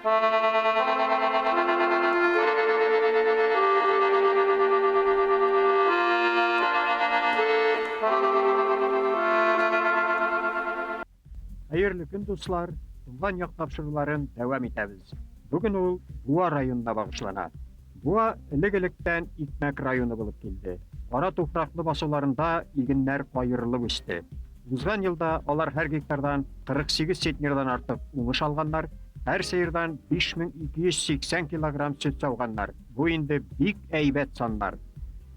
Хәерле көн, дуслар! Туган як тапшыруларын дәвам итәбез. Бүген ул Буа районына багышлана. Буа элек-электән икмәк районы булып килде. Кара туфраклы басуларында игеннәр каерылып үсте. Узган елда алар һәр гектардан 48 центнердан артык уңыш алганнар, һәр сыердан 5280 килограмм сөт сауганнар. Бу инде бик әйбәт саннар.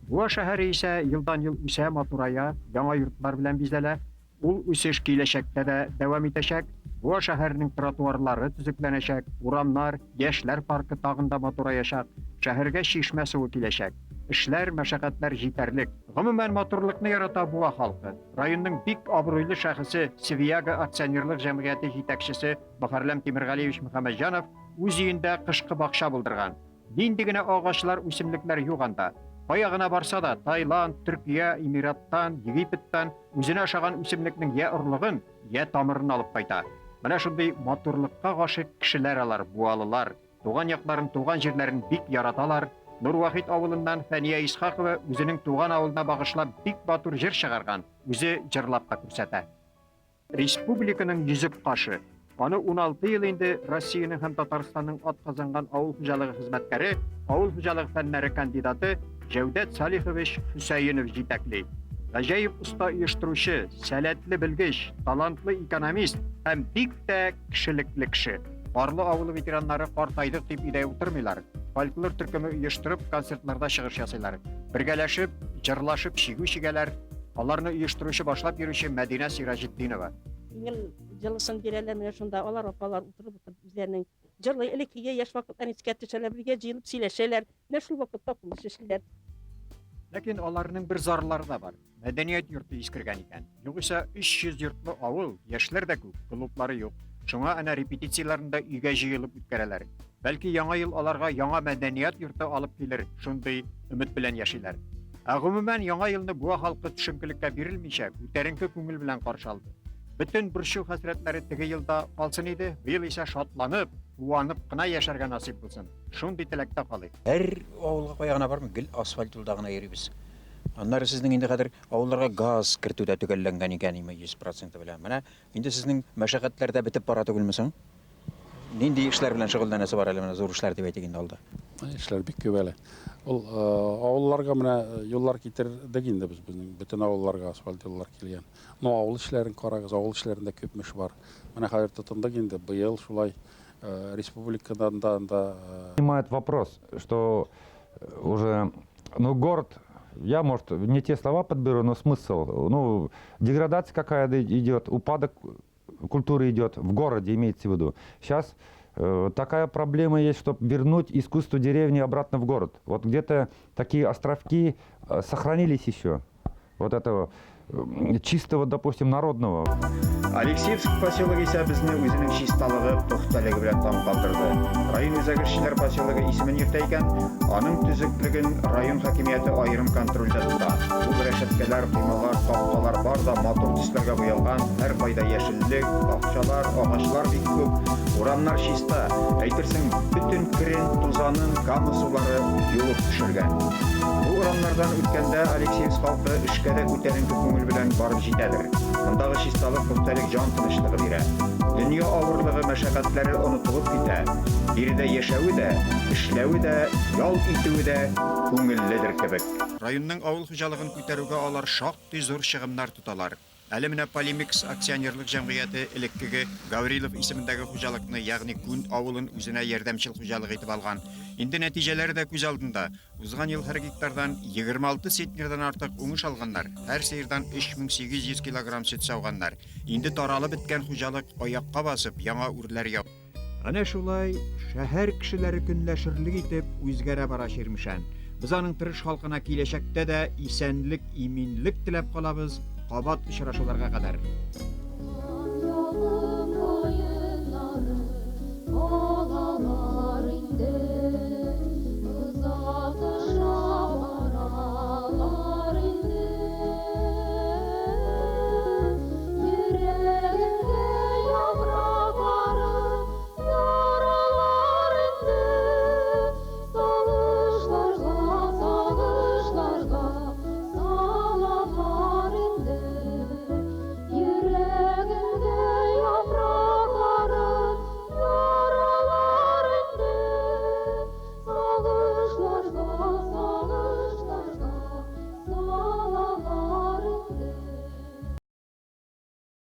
Буа шәһәре исә елдан-ел үсә, матурая, яңа йортлар белән бизәлә. Ул үсеш киләчәктә дә дәвам итәчәк. Буа шәһәренең тротуарлары төзекләнәчәк, урамнар, яшьләр паркы тагын да матураячак, шәһәргә чишмә суы киләчәк. Эшләр, мәшәкатьләр җитәрлек. Гомумән, матурлыкны ярата Буа халкы. Районның бик абруйлы шәхесе, Свияга акционерлык җәмгыяте җитәкчесе Мөхәрләм Тимергалиевич Мөхәммәтҗанов үз өендә кышкы бакча булдырган. Нинди генә агачлар, үсемлекләр юк анда. Кая гына барса да, Таиланд, Төркия, Эмираттан, Египеттан үзенә ошаган үсемлекнең я орлыгын, я тамырын алып кайта. Менә шундый матурлыкка гашыйк кешеләр алар, буалылар. Туган якларын, туган җирләрен бик яраталар. Нурвахит авылыннан Фәния Исхакова үзенең туган авылына багышлап бик матур җыр чыгарган, үзе җырлап та күрсәтә. Республиканың йөзек кашы. Аны 16 ел инде Россиянең һәм Татарстанның атказанган авыл хуҗалыгы хезмәткәре, авыл хуҗалыгы фәннәре кандидаты Җәүдәт Салихович Хөсәенов җитәкли. Гаҗәеп оста оештыручы, сәләтле белгеч, талантлы экономист һәм бик тә кешелекле кеше. Парлы авылы ветераннары картайдык дип өйдә утырмыйлар. Фольклор төркеме оештырып, концертларда чыгыш ясыйлар. Бергәләшеп, җырлашып чигү чигәләр. Аларны оештыручы, башлап йөрүче Мәдинә Сираҗетдинова. Күңел җылысын бирәләр менә шунда. Алар апалар утырып-утырып үзләренең җырлый, элеккеге яшь вакытларын искә төшәләр, бергә җыелып сөйләшәләр. Менә шул вакытта кул эшлиләр. Ләкин аларның бер зарлары да бар. Мәдәният йорты искергән икән. Югыйсә 300 йортлы авыл, яшьләр дә күп, клублары юк. Шуңа әнә репетицияләрне дә өйгә җыелып үткәрәләр. Бәлки яңа ел аларга яңа мәдәният йорты алып килер, шундый өмет белән яшиләр. Ә гомумән яңа елны Буа халкы төшенкелеккә бирелмичә, күтәренке күңел белән каршы алды. Бөтен борчу хәсрәтләре теге елда калсын иде, быел исә шатланып, куанып кына яшәргә насыйп булсын. Шундый теләктә калыйк. Һәр авылга кая гына бармый, гел асфальт юлда гына йөрибез. Аннары сезнең инде хәзер авылларга газ кертү дә төгәлләнгән икән, име 100 проценты белән. Менә инде сезнең мәшәкатьләр дә бетеп бара түгелме соң? Нинди эшләр белән шөгыльләнәсе бар әле менә зур эшләр дип әйтик инде алда? Эшләр бик күп әле. Ул авылларга менә юллар китердек инде без безнең бөтен авылларга асфальт юллар килгән. Но авыл эшләрен карагыз, авыл эшләрендә күп эш бар. Менә хәзер тотындык инде быел шулай республикадан да анда Понимает вопрос, что уже, ну, город, я, может, не те слова подберу, но смысл, ну, деградация какая-то идет, упадок культуры идет в городе, имеется в виду. Сейчас такая проблема есть, чтобы вернуть искусство деревни обратно в город. Вот где-то такие островки сохранились еще. Вот этого чистого, допустим, народного. Алексеевск поселогы исә безне үзенең чисталыгы, пөхтәлеге белән таң калдырды. Район үзәге эшчеләр поселогы исемен йөртә икән, аның төзеклеген район хакимияте аерым контрольдә тота. Ул рәшәткәләр, коймалар, такталар бар да матур төсләргә буялган, һәркайда яшеллек, бакчалар, агачлар бик күп, урамнар чиста, әйтерсең, бөтен керен, тузанын Кама сулары юып төшергән. Бу урамнардан үткәндә Алексеевск халкы эшкә дә күтәренке күңел белән барып җитәдер. Мондагы чисталык, пөхтәлек җан тынычлыгы бирә. Дөнья авырлыгы, мәшәкатьләре онытылып китә. Биредә яшәве дә, эшләве дә, ял итүе дә күңелледер кебек. Районның авыл хуҗалыгын күтәрүгә алар шактый зур чыгымнар тоталар. Әле менә Полимикс акционерлык җәмгыяте элеккеге Гаврилов исемендәге хуҗалыкны, ягъни Күн авылын үзенә ярдәмчел хуҗалык итеп алган. Инде нәтиҗәләре дә күз алдында. Узган ел һәр гектардан 26 центнердан артык уңыш алганнар, һәр сыердан 3800 килограмм сөт сауганнар. Инде таралып беткән хуҗалык аякка басып, яңа үрләр яулый. Әнә шулай шәһәр кешеләре көнләшерлек итеп үзгәрә бара Чирмешән. Без аның тырыш халкына киләчәктә дә исәнлек, иминлек теләп калабыз. Кабат очрашуларга кадәр.